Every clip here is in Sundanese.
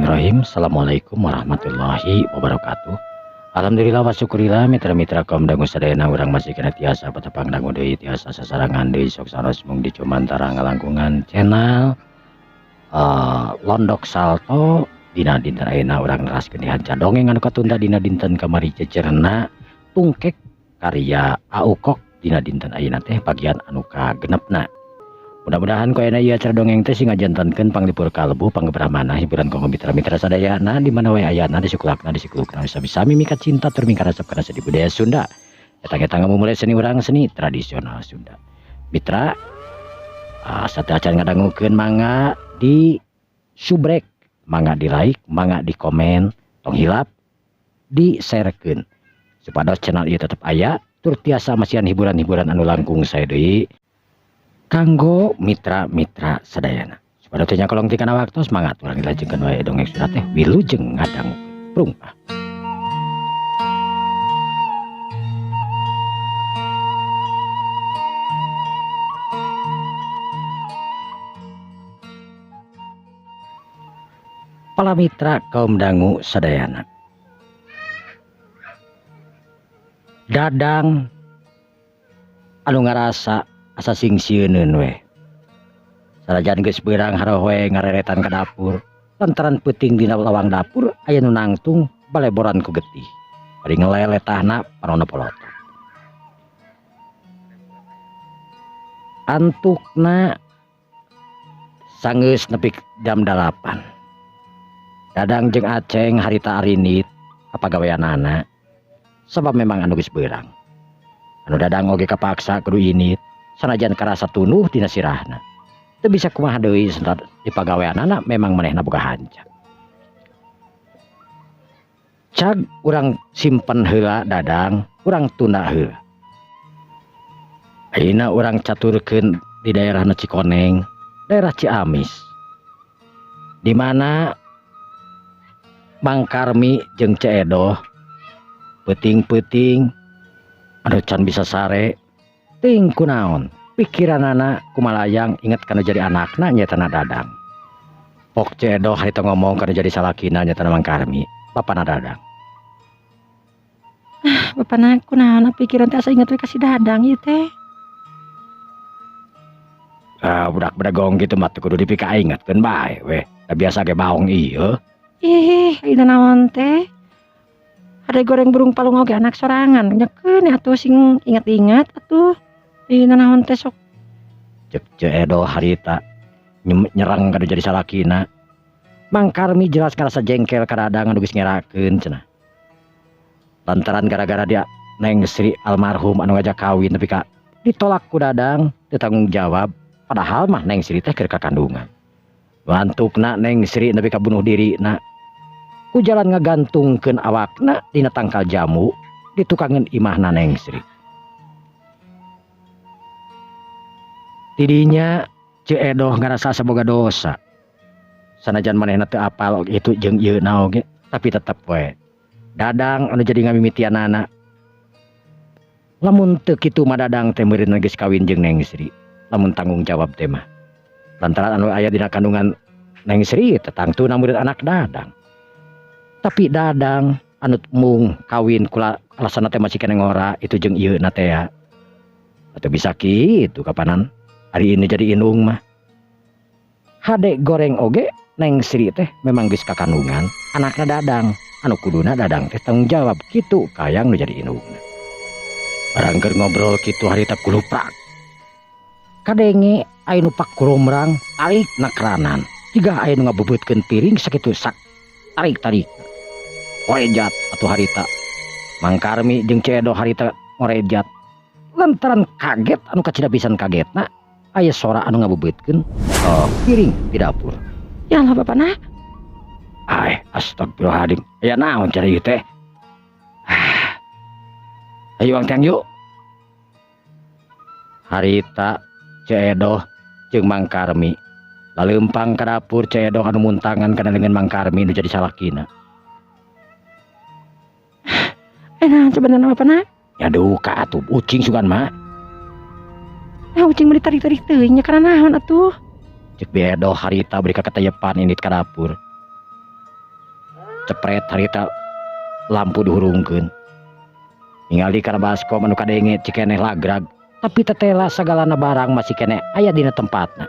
Bismillahirrahmanirrahim. Assalamualaikum warahmatullahi wabarakatuh. Alhamdulillah wa syukurillah mitra-mitra kaum dangu sadayana urang masih kena tiasa patepang dangu deui tiasa sasarangan deui sok saros mung di cumantara ngalangkungan channel Londok Salto. Dina dinten ayeuna urang neraskeun dihanca dongeng anu katunda dina dinten kamari cecerna tungkek karya Aukok dina dinten ayeuna teh bagian anu kagenepna. Mudah-mudahan ku ayeuna ieu acara dongeng teh sing ngajantenkeun panglipur kalbu panggebrahmana hiburan kanggo mitra-mitra sadayana di mana wae ayana di sukulakna di sikulukna sami-sami mika cinta tur mika resep kana seni budaya Sunda. Etang-etang ngamumule seni urang seni tradisional Sunda. Mitra sateuacan ngadangukeun mangga di subrek, mangga di like, mangga di komen, tong hilap di sharekeun supados channel ieu tetep aya tur tiasa masihan hiburan-hiburan anu langkung sae deui kanggo mitra-mitra sadayana. Supaya teu nyakolong ti kana waktu semangat urang dilajengkeun wae dongeng Sunda teh wilujeng ngadangukeun. Prung ah. Para mitra kaum dangu sadayana. Dadang anu ngarasa asa singsieuneun we. Sanajan geus beurang harohoe ngareretan ka dapur, lantaran peuting dina lawang dapur aya nu nangtung baleboran ku getih. Bari ngeleletahna panonna polotot. Antukna sanggeus nepi jam 8. Dadang jeung Aceng harita arinit kapagaweanana sabab memang anu geus beurang. Anu Dadang oge kapaksa kudu init sanajan karasa tunuh dina sirahna. Teu bisa kumaha deui di pagaweanana memang manehna boga hanca. Cag urang simpen heula Dadang, urang tunda heula. Ayeuna urang caturkeun di daerah Cikoneng, daerah Ciamis. Di mana Mang Karmi jeung Ceu Edoh peuting-peuting anu can bisa sare ting kunaon pikiranana kumalayang inget kana jadi anakna nyaetana Dadang. Pok Ceu Edoh harita ngomong kana jadi salakina nyaetana Mang Karmi, bapana Dadang. Ah, bapana kunaon pikiran teh asa inget we ka si Dadang ieu teh. Ah, budak bedegong kitu mah teu kudu dipikaingetkeun bae we. Da biasa ge baong ieu. Ih, ieu naon teh? Hade goreng burung palung oge anak sorangan nyekeun atuh sing inget-inget atuh. Ih, naon teh sok. Cek Ceu Edoh harita nyerang kadu jadi salakina. Mang Karmi jelas ngarasa jengkel ka Dadang anu geus ngerakeun cenah. Lantaran gara-gara dia Neng Sri almarhum anu ngajak kawin tapi ka ditolak ku Dadang teu tanggung jawab padahal mah Neng Sri teh keur kakandungan. Wantukna Neng Sri nepi ka bunuh diri na. Ku jalan ngagantungkeun awakna dina tangkal jamu ditukangeun imahna Neng Sri. Tidinya Ceu Edoh ngarasa asa boga dosa. Sanajan manehna teu apal itu jeung ieu na oge, tapi tetep we Dadang anu jadi ngamimitianana. Lamun teu kitu mah Dadang teh meureun geus kawin jeung Neng Sri, lamun tanggung jawab teh mah. Lantaran anu aya dina kandungan Neng Sri teh tangtuna meureun anak Dadang. Tapi Dadang anu mung kawin kula alasanna teh masih keneh ngora itu jeung ieu na teh ya. Atau bisa kitu kapanan hari ini jadi indung mah. Hade goreng oge Neng Sri teh memang geus kakandungan anakna Dadang anu kuduna Dadang teh tanggung jawab kitu kayang nu jadi indungna. Barang keur ngobrol kitu harita kuluprak. Kadenge aya nu pakuromrang tarik nakranan. Jiga aya nu ngabebeutkeun piring sakitu sak tarik-tarik. Orejat atuh harita. Mang Karmi jeung Ceu Edoh harita ngorejat. Lantaran kaget anu kacida pisan kagetna aya sora anu ngabebeutkeun piring di dapur. Ya Allah bapana. Ai astagfirullahaladzim. Aya naon cari ieu teh? Ayo Ang Tiang yuk. Harita Ceu Edoh jeung Mang Karmi laleumpang ka dapur. Ceu Edoh anu muntangan kana dengan Mang Karmi nu jadi salakina. Naon sebenarnya bapana? Ya duka atuh ucing sugan mah. Ah, ucing mah ditarik-tarik teuing nya kana naon atuh? Cek Bi Edoh harita beri katayepan indit ka dapur. Cepret harita lampu dihurungkeun. Ningali kana baskom anu kadenge cikeneh lagrag, tapi tetela sagalana barang masih keneh aya dina tempatna.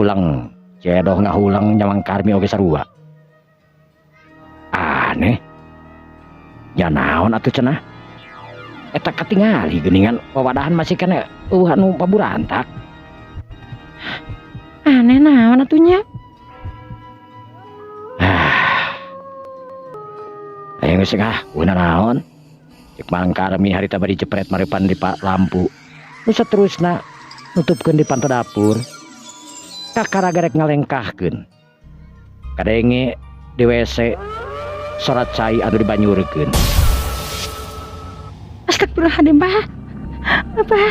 Ulang Cedoh ngahulang nyawang Karmi oge sarua. Aneh. Ya naon atuh cenah? Eta katingali geuningan wawadahan masih keneh eueuh anu paburantak. Aneh naon atuh nya? Ah. Ayo geus ah, eueuh naon? Cek Mang Karmi harita bari jepret marepan di lampu. Nu saterusna nutupkeun di panto dapur. Kakara garek ngalengkahkeun. Kadenge di WC sorat cai anu dibanyurkeun. Astagfirullahaladzim, Pak. Apa?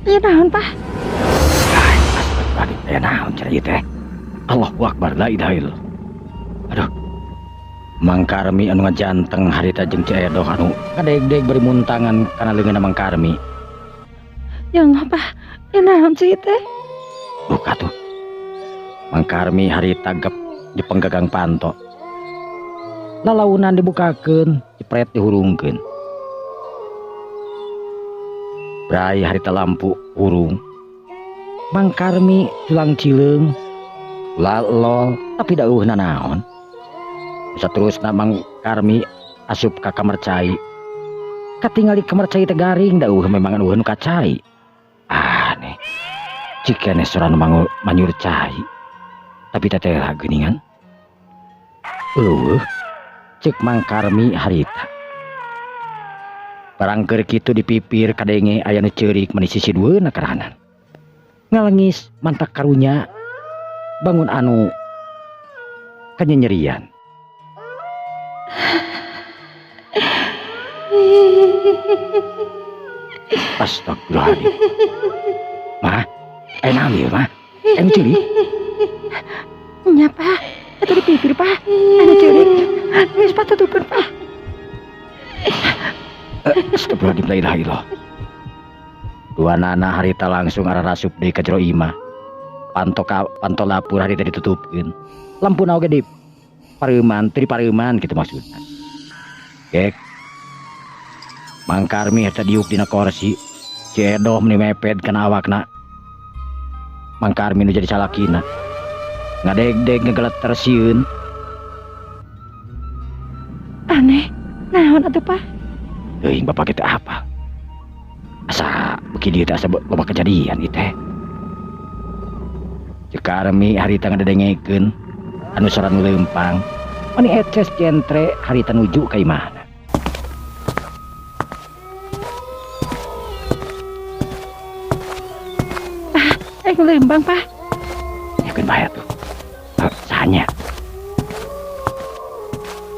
Aya naon, Pak? Astagfirullahaladzim, aya naon cenah ieu teh? Allahu Akbar, la ilaha illallah. Aduh. Mang Karmi anu ngajanteng harita jeung Ceu Edoh anu ngadeg-deg bari muntangan kana leungeunna Mang Karmi. Ya Allah, Pak. Aya naon sih ieu teh? Duka tuh. Mang Karmi harita gep di penggagang panto. Lalaunan dibukakeun, jepret dihurungkeun. Brai harita lampu hurung. Mang Karmi tulang cileung, lalol tapi da eueuh nanaon. Saterusna Mang Karmi asup ka kamar cai. Katingali kamar cai teh garing da eueuh memang eueuh nu ka cai. Aneh. Cikene sora nu manyur cai. Tapi teteh geuningan. Eueuh. Cek Mang Karmi harita. Barang keur kitu di pipir kadenge aya nu ceurik meni sisi dueuna karahanan. Ngalengis mantak karunya bangun anu kanyenyerian. Astagfirullahaladzim. Mah, aya naon ieu mah? Aya nu ceurik? Nya, Pak. Eta di pipir, Pak. Aya ceurik. Geus Pak tutupkeun, Pak. Astagfirullahaladzim, la ilaha illallah. Dua nana harita langsung ararasup deui ka jero imah. Panto panto dapur harita ditutupkeun. Lampuna oge di pareuman, teu dipareuman kitu maksudna. Gek. Mang Karmi harita diuk dina korsi. Ci Edoh meni mepet kana awakna. Mang Karmi nu jadi salakina. Ngadeg-deg ngegeleter sieun. Aneh, naon atuh, Pak? Teuing bapak kita apa? Asa beuki dieu teh asa loba kejadian ieu teh. Ceu Karmi harita ngadedengekeun anu sora nu leumpang. Mani eces jentre harita nuju ka imahna. Pak, leumpang, Pak. Yakeun bae atuh. Sanya.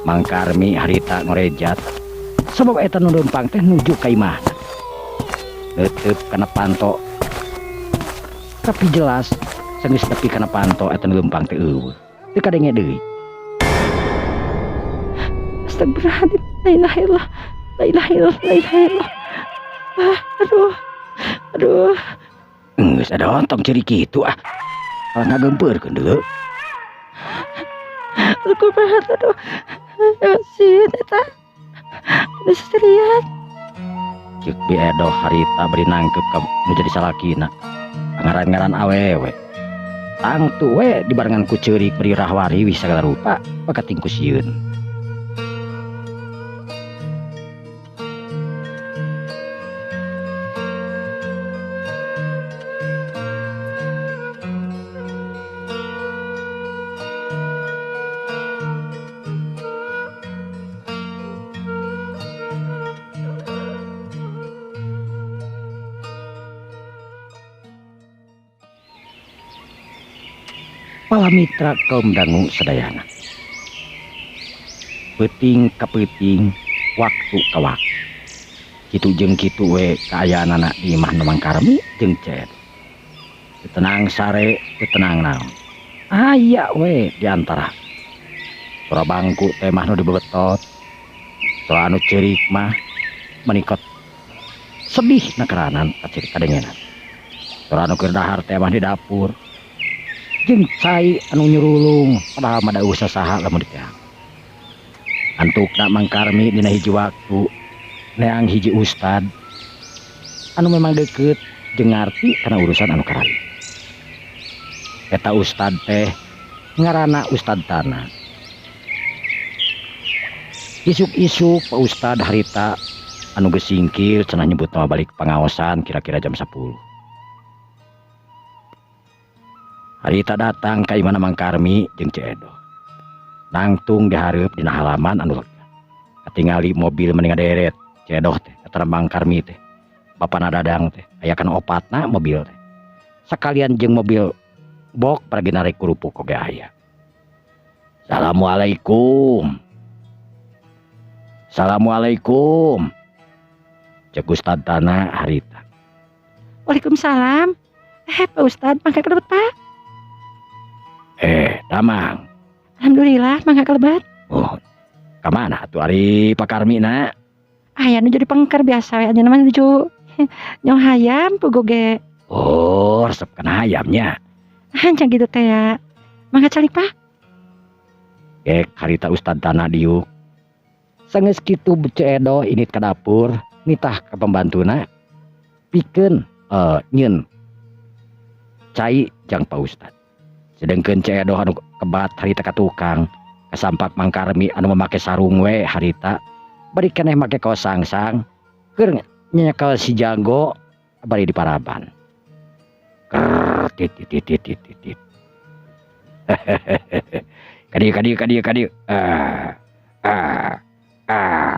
Mang Karmi harita ngorejat. Sebab eta nu leumpang teh nuju ka imahna. Leuteub kana panto. Tapi jelas sanggeus nepi kana panto eta nu leumpang teh eueuh. Teu kadenge deui. Astagfirullahaladzim, la ilaha illallah, la ilaha illallah, la ilaha illallah. Ah, aduh. Aduh. Geus ada ontong ciri kitu ah. Kalah ngagempeurkeun deuleu. Aduh, berat, aduh. Sieun eta. Aduh, seserian. Ceuk Bi Edoh harita bari nangkep ka nu jadi salakina. Ngaran-ngaran awewe. Tangtu we dibarengan ku ceurik bari rahwari wih sagala rupa bakating ku sieun. Pala mitra kaum dangu sadayana. Peuting ka peuting, waktu ka waktu. Kitu jeung kitu we kaayaanana di imah Mang Karmi jeung Cet. Teu tenang sare, teu tenang naon. Aya we di antara. Sora bangku teh mah nu dibebetot. Sora anu ceurik mah menikot sedih nakeranan kaciri kadengenan. Sora anu keur dahar teh mah di dapur. Jeung cai anu nyurulung padahal mah da eueuh sasaha lamun diteang. Antukna Mang Karmi dina hiji waktu neang hiji ustad anu memang deket jeung ngarti kana urusan anu kararitu. Eta ustad teh ngaranna Ustad Tana. Isuk-isuk Pak Ustad harita anu geus singkir cenah nyebut nama balik pangaosan kira-kira jam 10. Harita datang ka imahna Mang Karmi jeung Ceu Edoh. Nangtung dihareup dina halaman anu lega. Katingali mobil meni ngaderet Ceu Edoh teh eta Mang Karmi teh. Bapana Dadang teh aya kana opatna mobil teh. Sakalian jeung mobil bok paragi narik kerupuk oge aya. Assalamualaikum. Assalamualaikum. Cek Ustad Tana harita. Waalaikumsalam. Pak Ustad, mangga kalebet Pak. Damang. Alhamdulillah, mangga kalebet. Oh, kamana atuh ari Pak Karmi na? Aya nu jadi pengker biasa we anjeunna mah nuju nyong hayam puguh ge. Oh, resep kana hayamnya. Hancang gitu teh ya. Mangga calik Pak. Gek harita Ustad Tana diuk. Sanggeus kitu Ceu Edoh init ka dapur, nitah ka pembantuna pikeun nyeun cai jang Pak Ustad. Sedengkeun Ceu Edoh anu kebat harita ka tukang, kasampak Mang Karmi anu make sarung we harita, bari keneh make kaos sangsang, keur nyekel si jago bari diparaban. Krrrr, tit tit tit tit tit tit. Kadieu kadieu kadieu kadieu. Ah, ah, ah.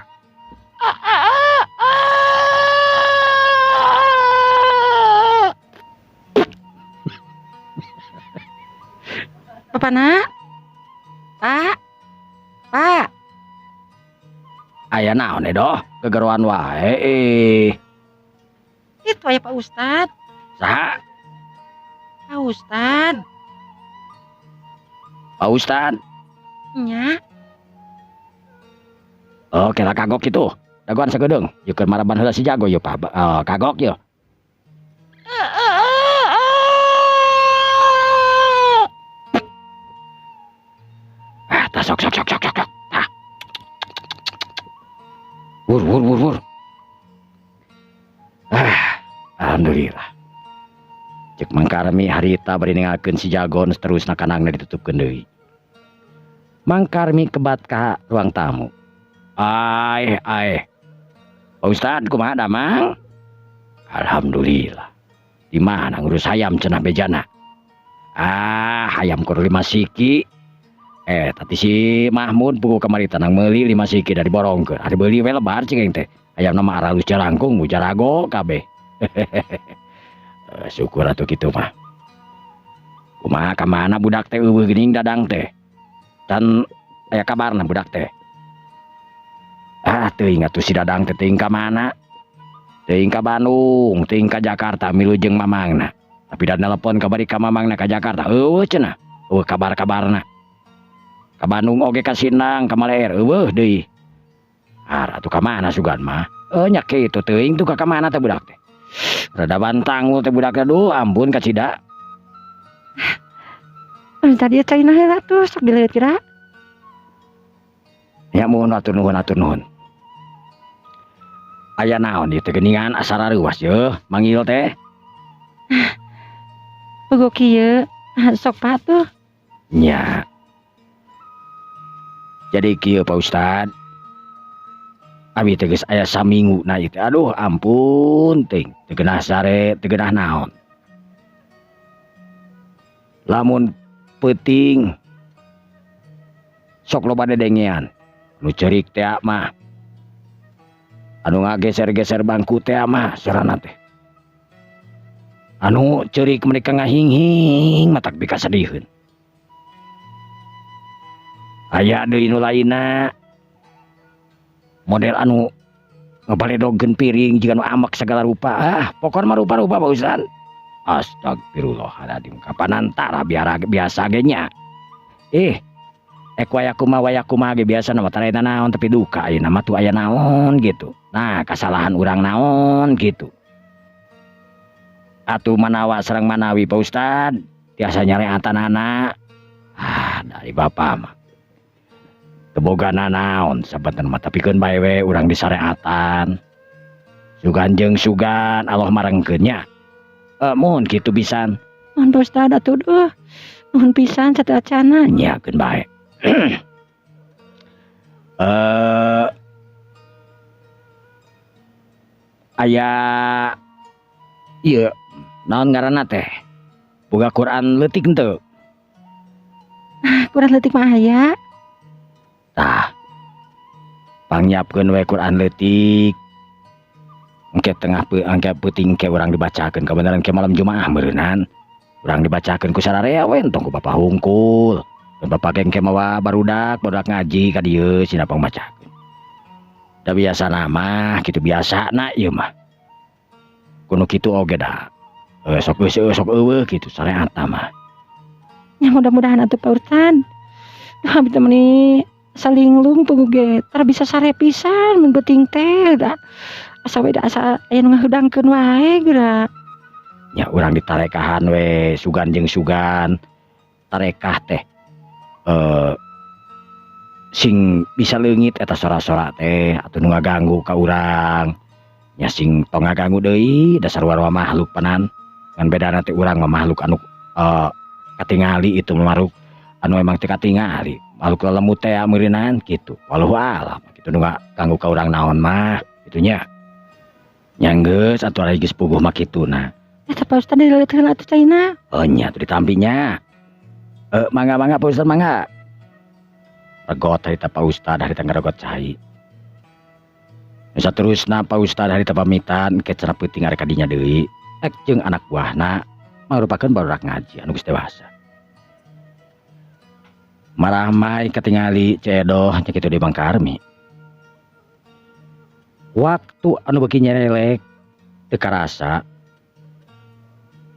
Bapak nak? Pak? Pak? Aya naon Edoh? Gegeroan wae eh. Itu aya Pak Ustad. Saha? Pak Ustad. Pak Ustad? Nya. Oh, kira kagok itu. Dagoan sagedeung. Ieu keur maraban heula si jago ieu Pak. Kagok ieu. Ah, tah sok sok sok sok sok. Tah. Wur wur wur wur. Ah, alhamdulillah. Cek Mang Karmi harita bari ningalkeun si jago nu terusna kanangna ditutupkeun deui. Mang Karmi kebat ka ruang tamu. Ai ai. Pak Ustad kumaha damang? Alhamdulillah. Di mana ngurus hayam cenah bejana? Ah, hayam kur 5 siki. Tadi si Mahmud puguh kamari tanang meuli 5 siki dari borongkeun. Ari beuli we lebar cing teh. Hayamna mah aralus jalangkung mujarago kabeh. Syukur atuh kitu mah. Kumaha ka mana budak teh eueuh geuning Dadang teh. Dan aya kabarna budak teh. Ah, teuing atuh si Dadang teh teuing ka mana? Teuing ka Bandung, teuing ka Jakarta milu jeung mamangna. Tapi da nelpon kabari ka mamangna ka Jakarta, eueuh cenah. Eueuh kabar-kabarna. Ka Bandung oge ka Sindang, ka Maleer, eueuh deui. Ah, atuh ka mana sugan mah? Nya kitu teuing tuh ka mana teh budak teh. Rada bantangul teh budak teh, duh ampun kacida. Tadi caina heula tuh sok dileuit kira. Ya muhun atur nuhun atur nuhun. Aya naon ieu teh geuningan asa rareuwas yeuh manggil teh. Puguh kieu, sok Pak tuh. Nya. Jadi kieu Pak Ustad. Abi teh geus aya saminggu na ieu teh. Aduh ampun teuing, teu geunah sare, teu geunah naon. Lamun peuting sok loba dedengean. Nu ceurik teh mah. Anu ngageser-geser bangku teh mah sorana teh. Anu ceurik mereka ngahinghing matak bikasadiheun. Aya deui nu lainna. Model anu ngabaledogkeun piring jiga nu amek sagala rupa. Ah, pokona mah rupa-rupa Pak Ustad. Astagfirullahaladzim, kapan antara biara biasa ge nya. Ek wayakumaha wayakumaha ge biasa na mah tara eta naon tapi duka ayeuna mah tuh aya naon gitu. Nah, kasalahan urang naon gitu. Atuh manawa sareng manawi Pak Ustad, tiasa nyareatanana. Ah, dari bapak mah. Teu boga nanaon sabanten mah tapi keun bae we urang disareatan. Sugan jeung sugan Allah marengkeun nya. Muhun kitu pisan. Nuhun Pak Ustad atuh duh. Nuhun pisan sateuacana. Nya keun bae. Aya ieu naon ngaranna teh? Boga Quran leutik henteu? Ah, Quran leutik mah aya. Tah. Pangnyiapkeun we Quran leutik. Engke tengah engke peuting ke urang dibacakeun kabeneran ke malam Jumaah meureunnan. Urang dibacakeun ku sararea we entong ku bapa hungkul. Keun bapa ge engke mawa barudak, barudak ngaji ka dieu cenah pangbacakeun. Da biasana mah kitu biasana ieu mah. Kuno kitu oge da. Sok geus sok eueuh kitu sareatna mah. Ya mudah-mudahan atuh Pak Ustad. Duh abdi teh meuni salinglung puguh ge tara bisa sare pisan mun beuting teh da. Asa we da asa aya nu ngahudangkeun wae geura. Nya urang ditarekahan we sugan jeung sugan. Tarekah teh sing bisa leungit eta sora-sora teh atuh nu ngaganggu ka urang. Nya sing tong ngaganggu deui dasar warwa makhluk panan. Ngan bedana teh urang mah makhluk anu katingali itu makhluk anu emang teu katingali. Makhluk lelembut teh meureunan kitu. Wallahu alam kitu nu ngaganggu ka urang naon mah kitu nya. Nya geus atuh ari geus puguh mah kituna. Eta Pak Ustad dileuteun atuh caina. Oh nya atuh ditampi nya. Mangga-mangga Pak Ustad mangga. Regot harita Pak Ustad harita ngaregot cai. Nu saterusna Pak Ustad harita pamitan ke cenah peuting arek ka dinya deui. Rek jeung anak buahna mangrupakeun barudak ngaji anu geus dewasa. Marahmai katingali Ceedoh nya kitu deui Mang Karmi. Waktu anu beuki nyerelek teu karasa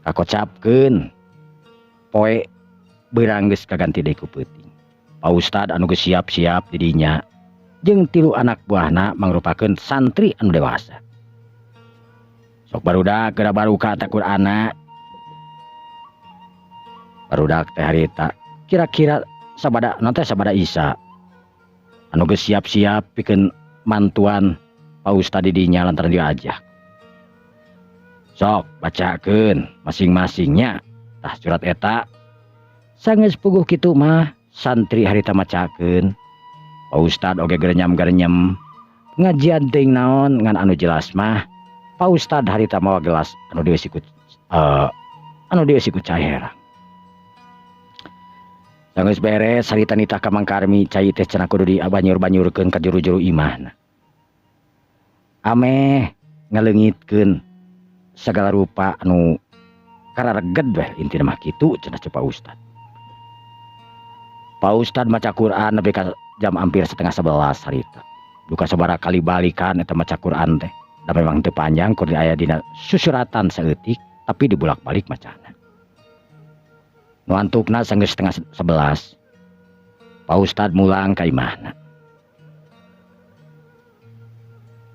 kakocapkeun poe beurang geus kaganti deui ku peuting. Pak Ustad anu geus siap-siap di dinya jeung 3 anak buahna mangrupakeun santri anu dewasa. Sok barudak geura baruka ta Qur'anna. Barudak teh harita kira-kira sabada naon teh sabada Isa. Anu geus siap-siap pikeun mantuan Pak Ustad di dinya lantaran diajak. Sok bacakeun masing-masingnya tah surat eta. Sanggeus puguh kitu mah santri harita macakeun. Pak Ustad oge gerenyam-gerenyem ngajian teuing naon ngan anu jelas mah Pak Ustad harita mawa gelas anu dieusi ku anu dieusi ku cai herang. Sanggeus beres harita nitah ka Mang Karmi cai teh cenah kudu dibanyur-banyurkeun ka juru-juru imahna. Ameh ngaleungitkeun sagala rupa anu karareged weh intina mah kitu cenah ceuk Pak Ustad. Pak Ustad maca Quran nepi ka jam hampir 10:30 harita. Duka sabaraha kali balikan eta maca Quran teh. Da memang teu panjang kur aya dina susuratan saeutik tapi dibulak-balik macana. Nu antukna sanggeus 10:30. Pak Ustad mulang ka imahna.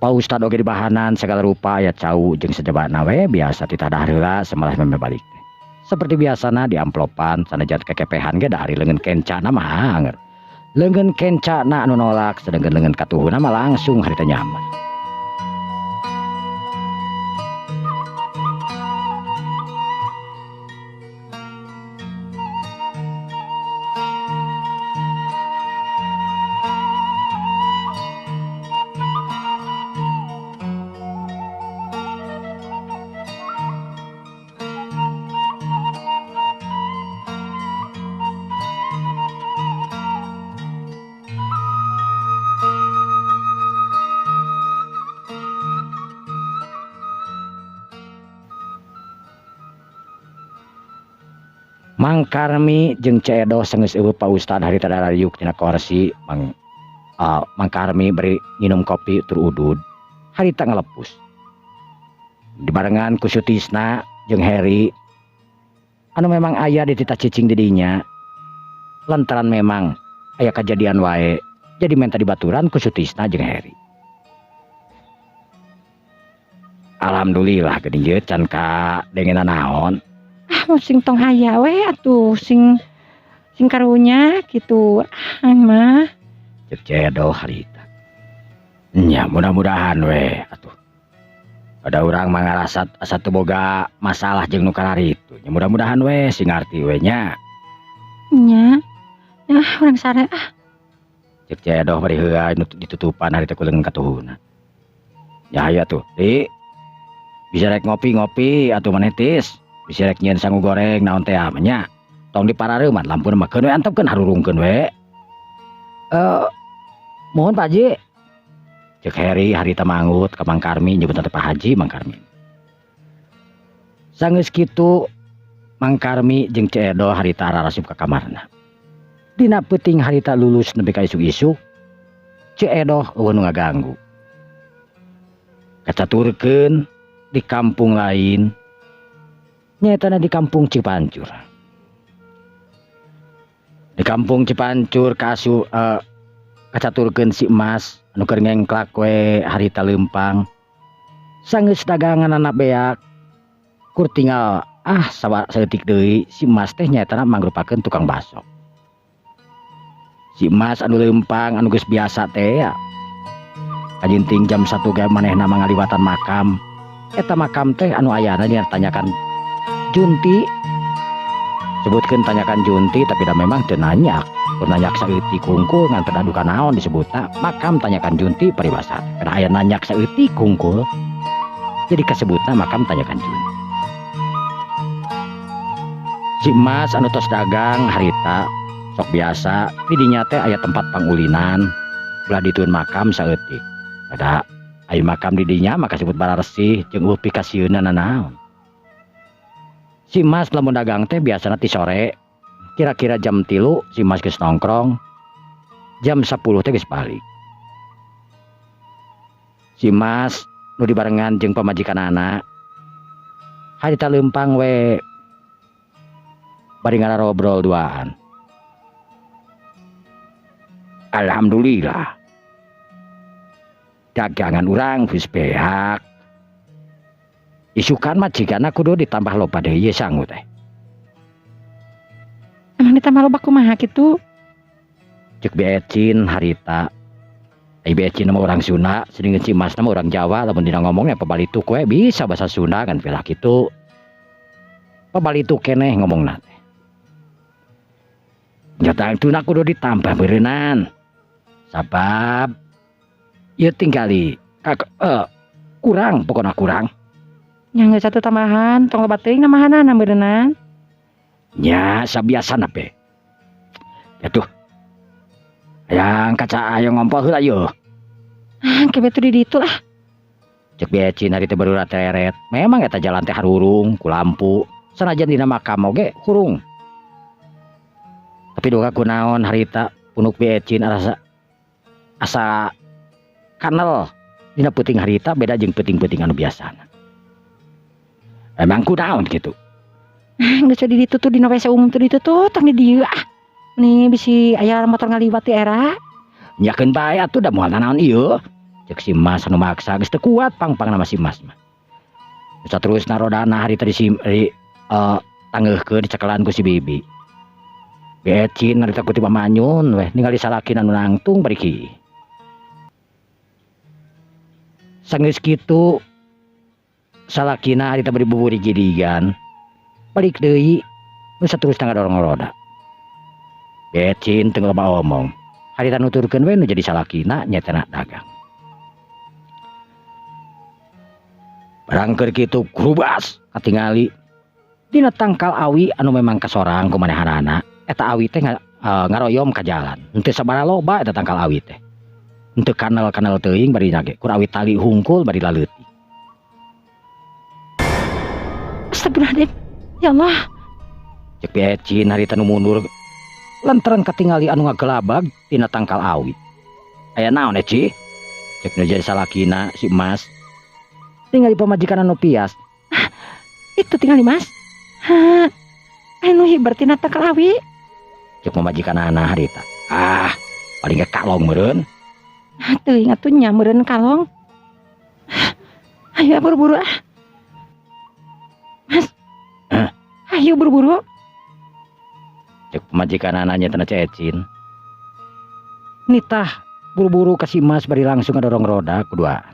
Pak Ustad oge dibahanan segala rupa aya cau jeung sajabana we biasa titah dahar heula samalah meme balik teh. Seperti biasana di amplopan sanajan kekepehan ge da ari leungeun kencana mah anger. Leungeun kencana anu nolak sedengkeun leungeun katuhuna mah langsung harita nyaman. Mang Karmi jeung Ceedoh sanggeus eueuh Pak Ustad harita darariuk tina korsi. Mang Karmi bari nginum kopi tur udud harita ngalepus. Dibarengan ku Sutisna jeung Heri anu memang aya di titah cicing di dinya lantaran memang aya kajadian wae jadi menta dibaturan ku Sutisna jeung Heri. Alhamdulillah geuning ieu can ka dengenan naon. Ah, mau sing tong aya we atuh sing karunya gitu. Ah mah Cek Ceu Edoh harita. Nya mudah-mudahan we atuh. Ada urang mah ngarasa asa teu boga masalah jeung nu kararitu. Nya mudah-mudahan we sing ngarti we nya. Nya. Ah, urang sare ah. Cek Ceu Edoh bari heula nu ditutupan harita ku leungeun katuhuna. Ya hayu atuh, Di. Bisa rek ngopi-ngopi atuh maneh tis. Bisa rek nyieun sangu goreng naon teh mah nya. Tong diparareuman lampuna mah keun we antepkeun harurungkeun we. Mohon Pak Haji. Cek Heri harita manggut ka Mang Karmi nyebutna teh Pak Haji Mang Karmi. Sanggeus kitu Mang Karmi jeung Ceu Edoh harita ararasup ka kamarna. Dina peuting harita lulus nepi ka isuk-isuk, Ceu Edoh eueuh nu ngaganggu. Kacaturkeun di kampung lain, nyaetana di kampung Cipancur. Di kampung Cipancur kacaturkeun si Emas anu keur ngengklak we harita leumpang. Sanggeus daganganana beak, kur tinggal saeutik deui si Emas teh nyaetana mangrupakeun tukang baso. Si Emas anu leumpang anu geus biasa teh ya. Kajinting jam 1 ge manehna mah ngaliwatan makam. Eta makam teh anu ayana dina tanyakan Junti. Sebutkeun tanyakan Junti tapi da memang teu nanyak. Kur nanyak saeutik hungkul ngan teu duka naon disebutna makam tanyakan Junti paribasa. Kana aya nanyak saeutik hungkul jadi kasebutna makam tanyakan Junti. Si Emas anu tos dagang harita sok biasa di dinya teh aya tempat pangulinan belah ditueun makam saeutik. Ada aya makam di dinya maka sebut bararesih jeung eueuh pikasieunna nanaon. Si Mas lamun dagang teh biasana ti sore kira-kira jam 3 si Mas geus nongkrong, jam 10 teh geus balik. Si Mas nu dibarengan jeung pamajikanana harita leumpang we bari ngarobrol duaan. Alhamdulillah dagangan urang geus beak. Isukan mah jigana kudu ditambah loba deui ieu sangu teh. Emang ditambah loba kumaha kitu? Cek Bi Ecin harita. Ai Bi Ecin mah orang Sunda, sedengkeun si Mas mah orang Jawa, lamun dina ngomongnya pabalituk we bisa bahasa Sunda kan pelah kitu. Pabalituk keneh ngomongna teh. Nya tangtuna kudu ditambah beureunan. Sabab ieu tinggali kurang pokona kurang. Nya geus satu tambahan, tong loba teuing nambahanana beureunan. Nya sabiasana be. Ya tuh. Hayang kaca ayo ngompol heula yeuh. Ah, ke betu di ditu lah. Cek Bi Ecin hari teh baru teret. Memang eta jalan teh harurung ku lampu. Sanajan dina makam oge hurung. Tapi duka kunaon harita punuk Bi Ecin asa kanel dina peuting harita beda jeung peuting-peuting anu biasana. Emang kunaon kitu? Ah, geus di ditu tuh dina WC umum tuh ditu tuh tong di dieu ah. Nih bisi aya motor ngaliwat di era. Nyakeun bae atuh da moal nanaon ieu. Cek si Mas anu maksa geus teu kuat pang-pang nama si Mas mah. Geus terus narodana hari tadi si tangeuhkeun dicekelan ku si Bibi. Bi Ecin harita ku tiba manyun weh ningali salakina anu nangtung bari kieu. Sanggeus kitu salakina harita bari buburi gidigan. Balik deui nu saterusna ngadorong roda. Bi Ecin teu loba omong. Harita nuturkeun we nu jadi salakina nyaetana dagang. Barang keur kitu grubas katingali dina tangkal awi anu memang kasorang ku manehanana. Eta awi teh ngaroyom ka jalan. Henteu sabaraha loba eta tangkal awi teh. Henteu kanel-kanel teuing bari nage kur awi tali hungkul bari laleutik. Astagfirullahaladzim. Ya Allah. Cek Bi Ecin harita nu mundur lantaran katingali anu ngagelabag tina tangkal awi. Aya naon Eci? Cek nu jadi salakina si Mas. Tingali pamajikan anu pias. Ah, itu tingali Mas. Hah, anu hiber tina tangkal awi. Cek pamajikan ana harita. Ah, paling ge kalong meureun. Ah, teuing atuh nya meureun kalong. Ah, ayo buru-buru ah. Mas. Hah? Ayo buru-buru. Cek pamajikan ananya tena Cecin. Nitah buru-buru ka si Mas bari langsung ngadorong roda kuduaan.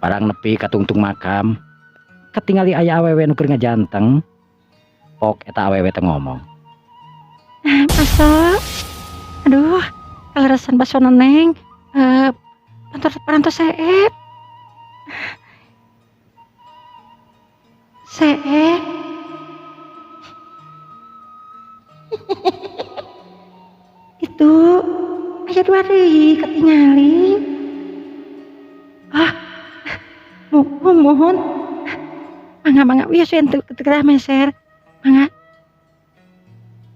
Barang nepi ka tungtung makam, katingali aya awewe nu keur ngajanteng. Pok eta awewe teh ngomong. Baso. Aduh, kaleresan baso Neng. Parantos seep. Seep. Itu aya dua deui katingali. Ah, mohon. Mangga mangga wios we teu teu meser. Mangga.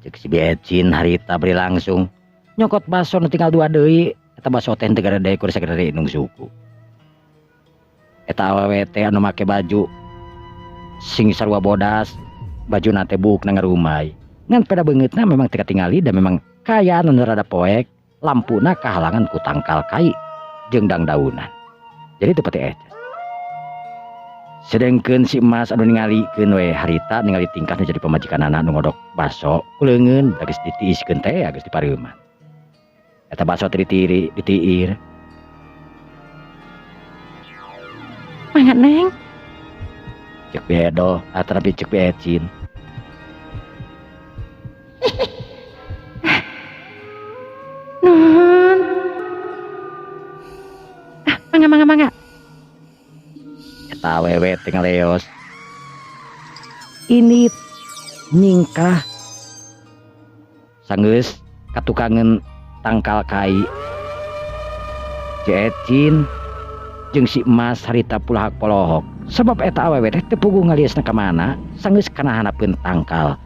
Cek si Biecin harita beri langsung nyokot baso nu tinggal dua deui. Eta baso teh teu garede kur sagede indung suku. Eta awewe teh anu make baju sing sarua bodas, bajuna teh buukna ngarumai. Ngan pada beungeutna memang teu katingali dan memang kaayaan anu rada poek, lampuna kahalangan ku tangkal kai jeung dangdaunan. Jadi teu pati eces. Sedengkeun si Emas anu ningalikeun we harita ningali tingkah nu jadi pamajikanana nu ngodok baso ku leungeun da geus ditiiskeun teh geus dipareuman. Eta baso teh ditiri, ditiir. Mangga Neng. Cek Bi Edo atanapi cek Bi Ecin. Nuhun. Ah, mangga mangga mangga. Eta awewe teh ngaleos. Ini nyingkah sanggeus katukangeun tangkal kai. Cecin jeung si Emas harita pulahak polohok. Sebab eta awewe teh teu puguh ngaliasna ka mana, sanggeus kana handapeun tangkal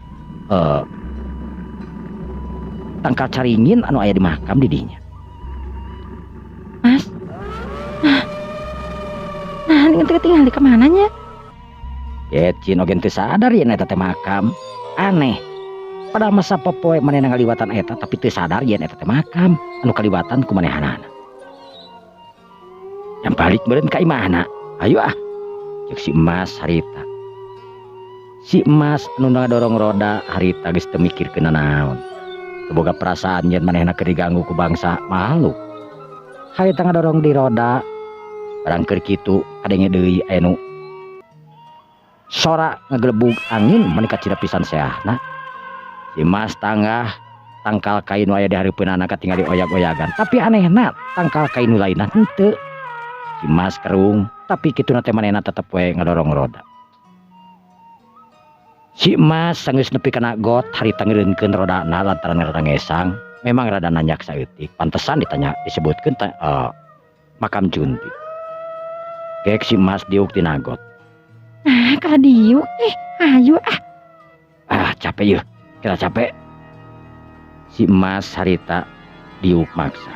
tangkal caringin anu aya di makam di dinya. Mas. Nah, ini teh tinggal di kemana nya? Cecin oge teu sadar yen eta teh makam. Aneh. Pada masa popoe manehna ngaliwatan eta tapi teu sadar yen eta teh makam anu kaliwatan ku manehanana. Yang balik meureun ka imahna. Ayo ah. Cek si Emas harita. Si Emas anu ngadorong roda harita geus teu mikirkeun nanaon. Teu boga perasaan yen manehna keur diganggu ku bangsa makhluk. Harita ngadorong di roda. Barang keur kitu kadenge deui aya nu sora ngagelebug angin meuni kacida pisan seahna. Si Mas tanggah tangkal kai nu aya di hareupeunana katingali oyag-oyagan. Tapi anehna tangkal kai nu lainna henteu. Si Mas kerung tapi kituna teh manehna tetep we ngadorong roda. Si Mas sanggeus nepi kana got harita ngeureunkeun rodana lantaran rada ngesang. Memang rada nanyak saeutik. Pantesan ditanya disebutkeun makam Junti. Gek si Mas diuk dina got. Nah, kalau diuk ayo ah. Ah, capek yeuh. Kira capek. Si Mas harita diuk maksa.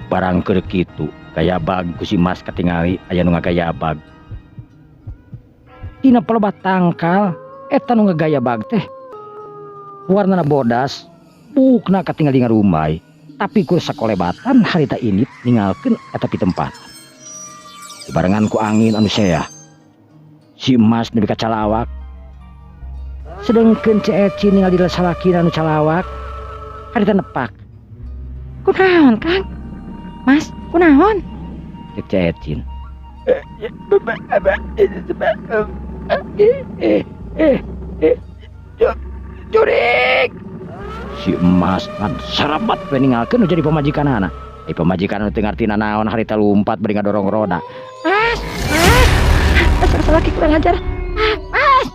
Barang keur kitu, gaya bag ku si Mas katingali aya nu ngagaya bag. Dina palebah tangkal eta nu ngagaya bag teh. Warnana bodas, buukna katingali ngarumai, tapi ku sakolebatan harita ini ninggalkeun eta pitempatan. Dibarengan ku angin anu seah. Si Mas nepi ka calawak. Sedengkeun Ceci ningali salakina anu calawak, harita nepak. Kunaon, Kang? Mas, kunaon? Cek Cecin. Jurik. Si Mas kan sarabat we ninggalkeun nu jadi pamajikanana. Pamajikan nu teu ngarti nanaon harita lumpat bari ngadorong roda. Mas, mas. Dasar salaki kurang ajar. Ah, mas.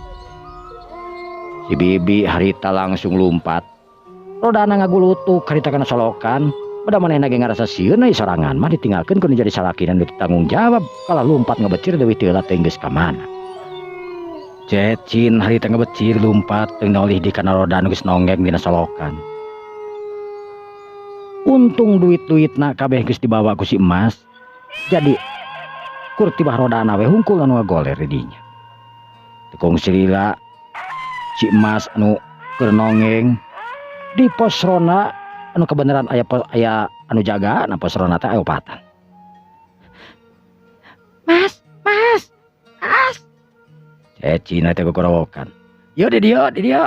Si Bibi harita langsung lumpat. Rodana ngagulutuk harita kana solokan. Pada manehna ge ngarasa sieun euy sorangan mah ditinggalkeun ku nu jadi salakina nu tanggung jawab kalah lumpat ngebecir leuwih teu teh geus ka mana. Cecin harita ngebecir lumpat teu nolih di kana roda nu geus nonggeng dina solokan. Untung duit-duitna kabeh geus dibawa ku si Emas. Jadi kur tibah rodana we hungkul anu ngagoler di dinya. Teu kungsi lila si Emas anu keur nonggeng di pos ronda anu kebenaran aya anu jaga na pos ronda teh aya opatan. Mas, mas, mas. Cecina teh gogorowokan. Yo di dieu, di dieu.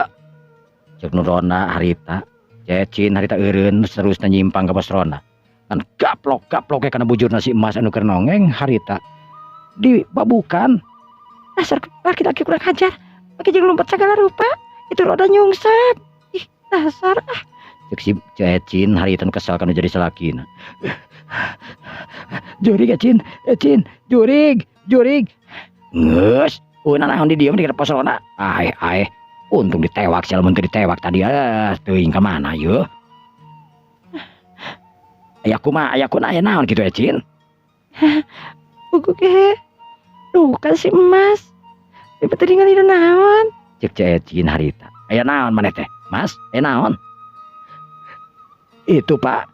Cek nu ronda harita. Cecin harita eureun terusna nyimpang ka pos ronda. Kan gaplok-gaplok kana bujurna si Emas anu keur nongeng harita. Dibabukan. Dasar laki-laki kurang ajar. Pake jeung lompat segala rupa. Itu roda nyungsep. Ih, dasar ah. Cek si Cecin harita nu kesal kana jadi salakina. Jurig Ecin, Ecin, jurig, jurig. Geus, ulah naon di dieu mah di pos ronda. Aeh aeh. Untung ditewak sia, lamun teu ditewak tadi ah teuing ka mana yeuh. Aya kumaha, aya kunaon, aya naon kitu Ecin? Puguh ge. Duh kan si Emas. Ieu teh ningali naon? Cek Cecin harita. Aya naon maneh teh? Mas, aya naon? Itu Pak.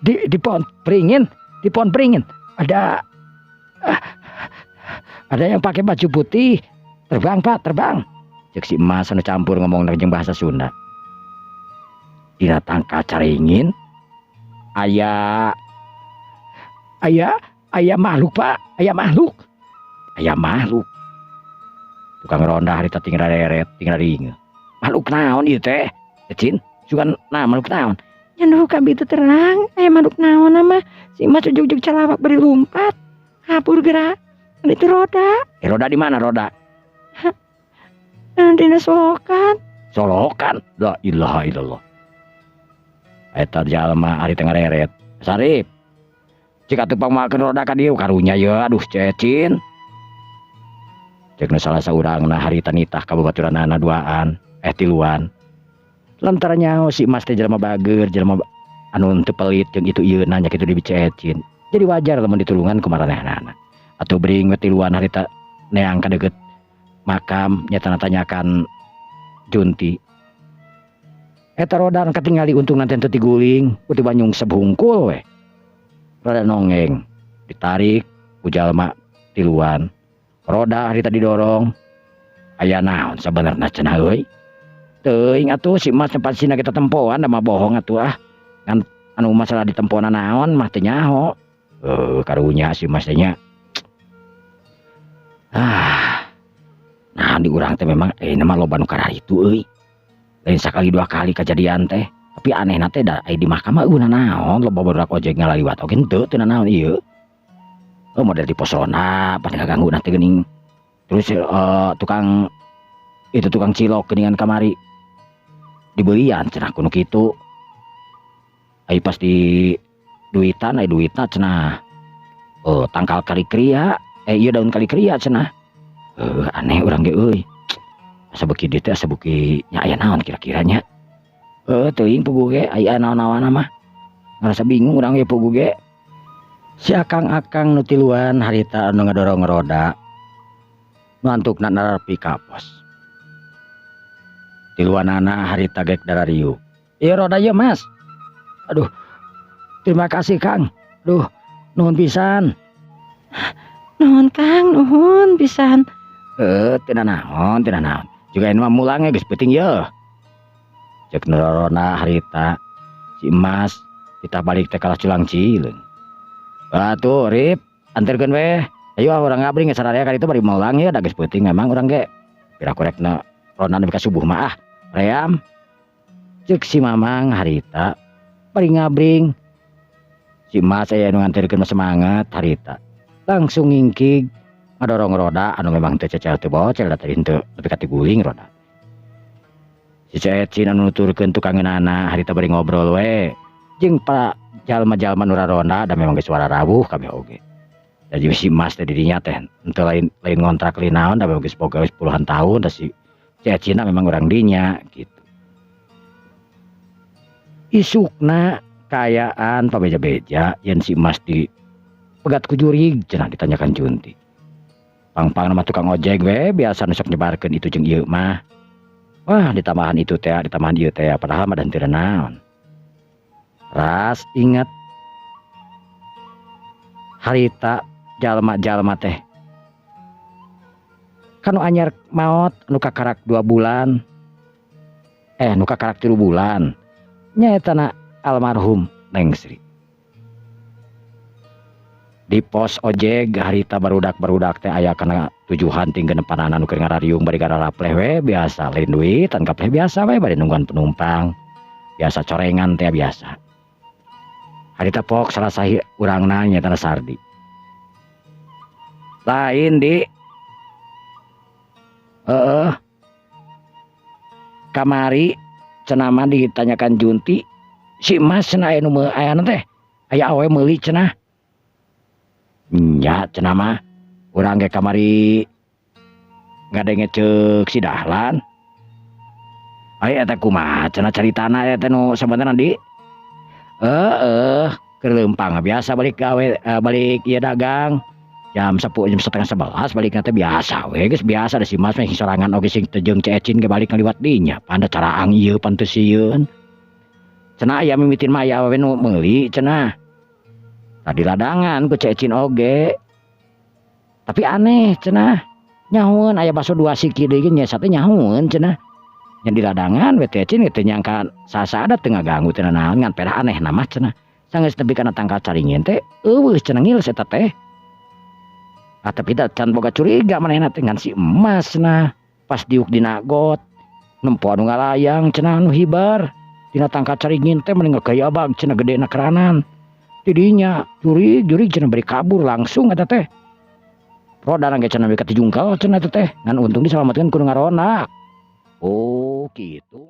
Di pohon beringin, di pohon beringin ada yang pakai baju putih terbang Pak, terbang. Cek si Emas anu campur ngomong jeung bahasa Sunda. Dina tangkal caringin aya aya aya makhluk Pak, aya makhluk. Aya makhluk. Tukang ronda harita tinggal reret, tinggal ringe. Makhluk naon ieu teh? Ecin, sugan nah makhluk naon? Nya nu kami itu terang, aya makhluk naon mah. Si Emas ujug-ujug calawak bari lumpat. Kabur gerak. Itu roda. Roda di mana roda? Dina solokan. Solokan? La ilaha illallah. Eta jalma ari teh ngareret. Sarip. Cik atuh pangmakeun roda ka dieu karunya ye, aduh Cecin. Cek nu salah saurangna harita nitah ka babaturanana duaan, tiluan. Lantaran nyaho si Emas teh jelema bager, jelema anu teu pelit jeung itu ieu nanya kitu di Cecin. Jadi wajar lamun ditulungan ku maranehanana. Atuh bring we tiluan harita neang ka deukeut makam nyata tanyakan Junti. Eta roda katingali untung nanti teu tiguling, ku tiba nyungsep hungkul we. Roda nongeng, ditarik ku jalma tiluan. Roda harita didorong. Aya naon sabenerna cenah euy? Teuing atuh si Emas tempat sina kita tempoan da mah bohong atuh ah. Ngan anu masalah ditempona naon mah teu nyaho. Karunya si Emas teh nya. Ah. Nah di urang teh memang mah loba nu kararitu euy. Lain sakali dua kali kejadian teh. Tapi anehna teh da di makam mah eueuh naon loba barudak ojek ngalaliwat oge henteu teu nanaon ieu. Oh model di pos ronda pas ngaganggu na teh geuning. Terus tukang itu tukang cilok geuningan kamari dibelian cenah kuno kitu. Ai pas di duitan ai duitna cenah. Oh tangkal kalikria, ieu daun kalikria cenah. Aneh urang ge euy. Asa beuki dieu teh asa beuki nya aya naon kira-kiranya. Teuing puguh ge aya naon-naonna mah. Ngarasa bingung urang ge puguh ge. Si akang-akang nu tiluan harita anu ngadorong roda. Nu antukna narapi ka pos. Tiluanana harita gek darariu. Ieu roda ieu Mas. Aduh. Terima kasih Kang. Duh, nuhun pisan. Nuhun Kang, nuhun pisan. Teu nanaon, teu nanaon. Juga ini mah mulang geus peuting yeuh. Cek nu rorona harita si Emas kita balik teh kalah culang cileung. Atuh Rip, anterkeun we. Ayo urang ngabring geus sararea ka ditu bari mulang ye da geus peuting memang urang ge. Pira korekna ronda nepi ka subuh mah ah. Ream. Cek si Mamang harita bari ngabring. Si Emas aya nu nganterkeun mah semangat harita. Langsung ngingkig ngadorong roda anu memang teu cecel teu bocel da tadi henteu nepi ka tiguling roda. Si Cecin anu nuturkeun tukangeunana harita bari ngobrol we jeung para jalma-jalma nu raronda da memang geus wararawuh kabeh oge. Jadi si Emas teh di dinya teh henteu lain lain ngontrak lain naon da memang geus boga geus puluhan tahun da si Cecina memang urang dinya gitu. Isukna kaayaan pabeja-beja yen si Emas di pegat ku jurig cenah ditanyakan Junti. Pang-pang mah tukang ojek we biasa nu sok nyebarkeun itu jeung ieu mah. Wah ditambahan itu teh, ditambahan ieu teh padahal mah da henteu naon. Ras ingat harita jalma-jalma teh. Kanu anyar maot nu kakarak 2 bulan. Nu kakarak 3 bulan. Nyaeta na almarhum Neng Sri. Di pos ojek harita barudak-barudak teh aya kana tujuhan ting genepanana nu keur ngarariung bari gararapleh we biasa, lain duitan kapleh biasa we bari nungguan penumpang. Biasa corengan teh biasa. Harita pok salah sahi urangna nyaeta Sardi. Lain di heeh. Kamari cenah mah ditanyakan Junti, si Mas cenah aya nu aya teh aya awewe meuli cenah. Nya cenah mah urang ge kamari ngadenge ceuk si Dahlan. Ai eta kumaha cenah caritana eta nu sabenerna di? Heeh, keur leumpang biasa balik gawe, balik ieu dagang jam 10 jam 10.30 balikna teh biasa we geus biasa da si Mas mah sorangan oge sing teu jeung Cecin ge balik ngaliwat dinya pan da caraang ieu pan teu sieun. Cenah aya mimitin mah aya awewe nu meuli cenah. Tadi ladangan ku Cecin oge. Tapi aneh cenah, nyahoeun aya baso dua siki deui ge nya teh nyahoeun cenah. Nya di ladangan we Cecin teu nyangka sasada teu ngaganggu teu nanaon ngan pedah anehna mah cenah. Sanggeus nepi kana tangkal caringin teh euweuh cenah ngiles eta teh. Ah tapi da can boga curiga manehna teh ngan si Emas cenah. Pas diuk dina got nempo anu ngalayang cenah anu hibar. Dina tangkal caringin teh meni ngagayabag cenah gedena keranan. Tidinya jurig-jurig cenah bari kabur langsung eta teh. Rodana ge cenah ka tijungkel cenah eta teh ngan untung disalametkeun ku nu ngaronda. Oh kitu.